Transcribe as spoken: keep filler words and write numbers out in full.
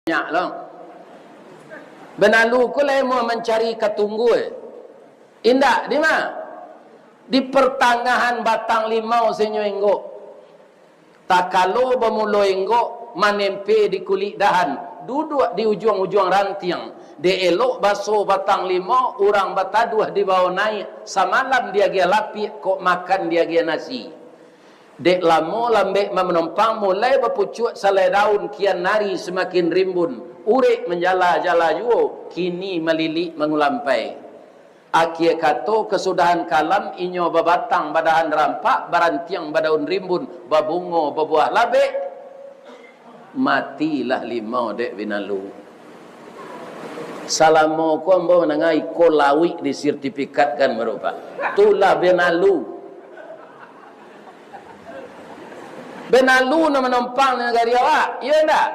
Nyak lo. Benalu ko lai mau mancari katunggul. Indak, di ma? Di pertangahan batang limau sinyo inggok. Takalo bamulo inggok manempe di kulik dahan, duduak di ujuang-ujuang rantiang. Dek elok baso batang limau, urang bataduah dibawo naiak, samalam diagiah lapiak, kok makan diagiah nasi. Dek lamo lambek manompang, mulai bapucuak salai daun, kian ari samakin rimbun, urek manjala-jala juo, kini malilik mangulampai. Akie kato kasudahan kalam, inyo babatang badahan rampak, barantiang badaun rimbun, babungo babuah labek. Matilah limau dek benalu. Salamo ko ambo mandanga iko lawik disertifikatkan barupa. Tulah benalu. Benalu nan manompang di nagari awak, iyo ndak?